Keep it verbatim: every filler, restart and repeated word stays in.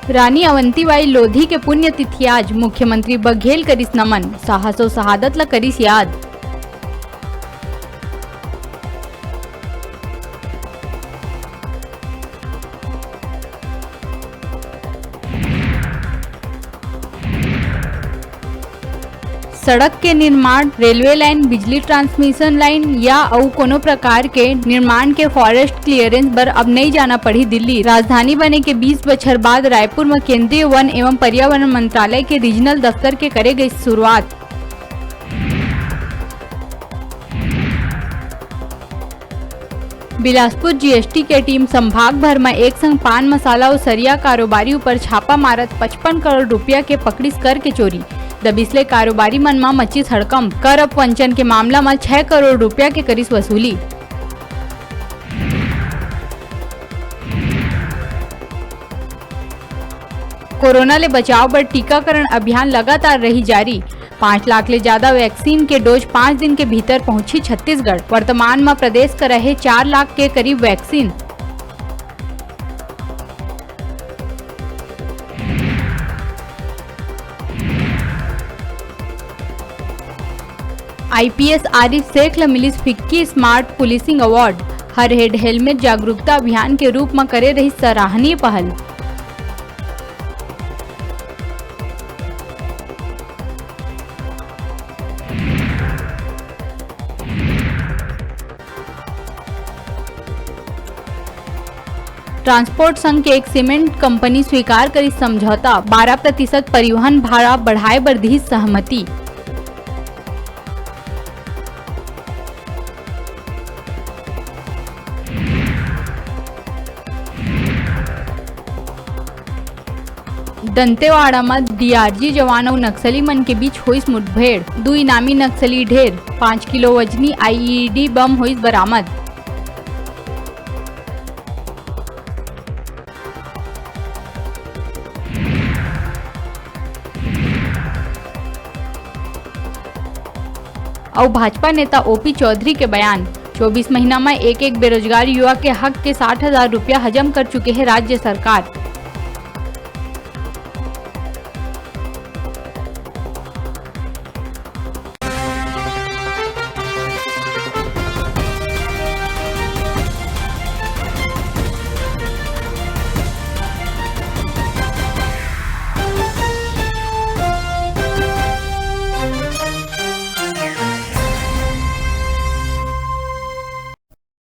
रानी अवंतीबाई लोधी के पुण्यतिथि आज, मुख्यमंत्री बघेल करिस नमन, साहस अउ शहादत ल करिस याद। सड़क के निर्माण, रेलवे लाइन, बिजली ट्रांसमिशन लाइन या अउ कोनो प्रकार के निर्माण के फॉरेस्ट क्लियरेंस बर अब नइ जाना पड़ही दिल्ली। राजधानी बने के बीस बछर बाद रायपुर म केंद्रीय वन एवं पर्यावरण मंत्रालय के रीजनल दफ्तर के करे गई शुरुआत। बिलासपुर जीएसटी के टीम संभाग भर म एक संग पान मसाला अउ सरिया कारोबारी ऊपर छापा मारत पचपन करोड़ रुपया के पकड़िस करके चोरी। दबिस ले कारोबारी मन म मचिस हड़कंप। कर अपवंचन के मामला म छह करोड़ रुपया के करिस वसूली। कोरोना ले बचाव बर टीकाकरण अभियान लगातार रही जारी। पाँच लाख ले जादा वैक्सीन के डोज पाँच दिन के भीतर पहुंची छत्तीसगढ़। वर्तमान म प्रदेश करा हे चार लाख के करीब वैक्सीन। आईपीएस आरिफ शेख ल मिलिस फिक्की स्मार्ट पुलिसिंग अवार्ड। हर हेड हेलमेट जागरूकता अभियान के रूप म करे रहिस सराहनीय पहल। ट्रांसपोर्ट संघ के एक सीमेंट कंपनी स्वीकार करिस समझौता, बारह प्रतिशत परिवहन भाड़ा बढ़ाए बर दिस सहमति। दंतेवाड़ा म डीआरजी जवान अउ नक्सली मन के बीच होइस मुठभेड़, दू इनामी नक्सली ढेर, पाँच किलो वजनी आईईडी बम होइस बरामद। अउ भाजपा नेता ओपी चौधरी के बयान, चौबीस महीना म एक एक बेरोजगार युवा के हक के साठ हजार रुपया हजम कर चुके हे राज्य सरकार।